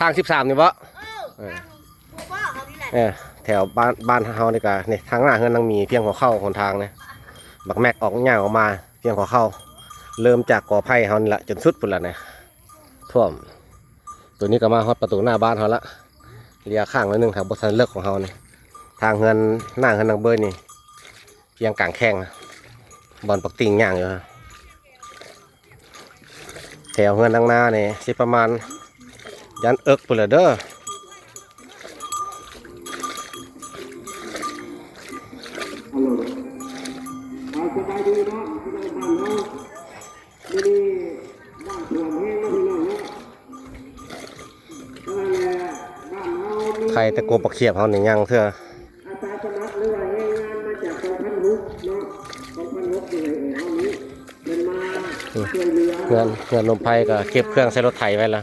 ທາງສິບສາມນີ້ບໍ່? ເອີ ເອີ ແຖວບ້ານ ບ້ານເຮົານີ້ກະ ນີ້ ທາງໜ້າເຮືອນນາງໝີ ພຽງຫົວເຂົ່າຫົນທາງນີ້ ບັກແມັກອອກ ຍ່າງອອກມາພຽງຫົວເຂົ່າ ເລີ່ມຈາກກອໄຜ່ເຮົານີ້ລະ ຈົນສຸດພຸ້ນລະນະ ຖ້ວມ. ໂຕນີ້ກະມາຮອດປະຕູໜ້າບ້ານເຮົາລະ ເລຍຂ້າງໜ້ອຍໜຶ່ງ ຫາກບໍ່ທັນເລິກຂອງເຮົານີ້ ທາງເຮືອນ ໜ້າເຮືອນນາງເບີຍນີ້ ພຽງກາງແຂ້ງ ບ່ອນບັກຕິ່ງຍ່າງຢູ່. ແຖວເຮືອນນາງນານີ້ຊິປະມານ ຢ້ານເອິກພຸ້ນລະເດີ. ໄຄແຕ່ກົບບັກຂຽບເຮົານີ້ຍັງເທື່ອ. ເຮືອນ ເຮືອນລົມໄພກໍເກັບເຄື່ອງໃສ່ລົດໄຖໄວ້ລະ.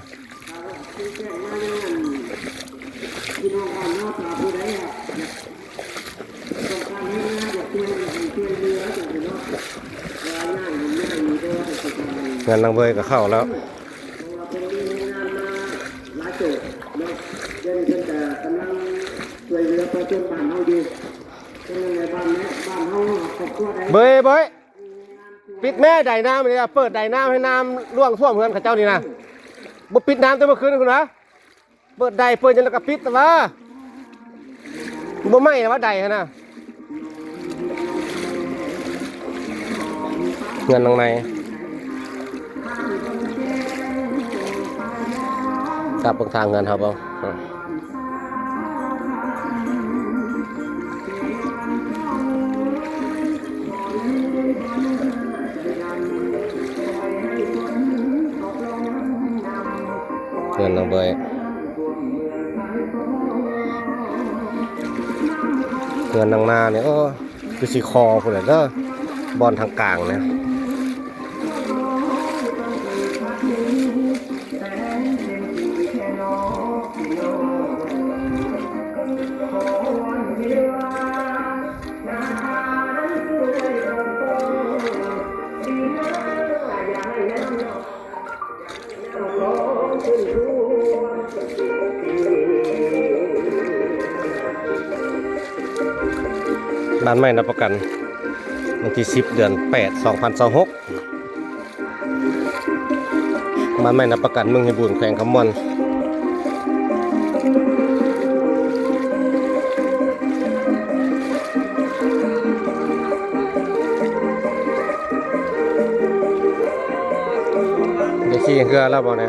ເຮືອນນາງເບີຍກໍເຂົ້າແລ້ວ. ເບີຍ ເບີຍ ປິດແມ້ໄດນ້ຳນີ້ນະ ເປີດໄດນ້ຳໃຫ້ນ້ຳລ່ວງຖ້ວມເຮືອນເຂົາເຈົ້ານີ້ນະ. ບໍ່ປິດນ້ຳແຕ່ເມື່ອຄືນພຸ້ນຫວາ? ເປີດໄດ ເປີດຫຍັງແລ້ວກໍປິດແຕ່ວ່າ ບໍ່ໄໝ້ແລ້ວວ່າໄດຫັ້ນນະ. ເຮືອນຫຼັງໃນ ກັບເບິ່ງທາງເຮືອນເຮົາເບິ່ງ. ເຮືອນນາງເບີຍ ເຮືອນນາງນານີ້ ໂອ້ ຄືຊິຄໍພຸ້ນແຫຼະເດີ ບ່ອນທາງກາງນະ. ບ້ານໃໝ່ນຳປະກັນ ວັນທີສິບ ເດືອນແປດ ສອງພັນຊາວຫົກ. ບ້ານໃໝ່ນຳປະກັນ ເມືອງໄຮບູນ ແຂວງຄຳມ່ວນ. ໄດ້ຂີ່ເຮືອແລ້ວບໍ່ນີ້?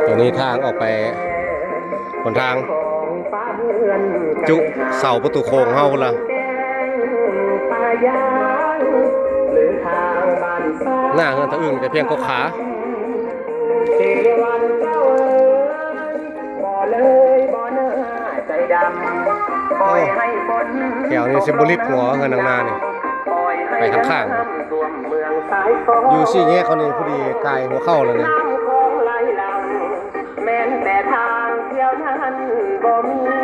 ຕົວນີ້ທາງອອກໄປ ຫົນທາງຈຸເສົາປະຕູໂຂງເຮົາພຸ້ນລະ. ໜ້າເຮືອນທາງອື່ນກໍພຽງກົກຂາ. ໂອ້ ແຖວນີ້ຊິບໍ່ລິບຫົວເຮືອນນາງນານີ້ ໄປຂ້າງໆ ຢູ່ສີ່ແຍກເຂົານີ້ ພໍດີກາຍຫົວເຂົ້າແລ້ວນີ້. ແມ່ນແຕ່ທາງທ່ຽວນັ້ນບໍ່ມີ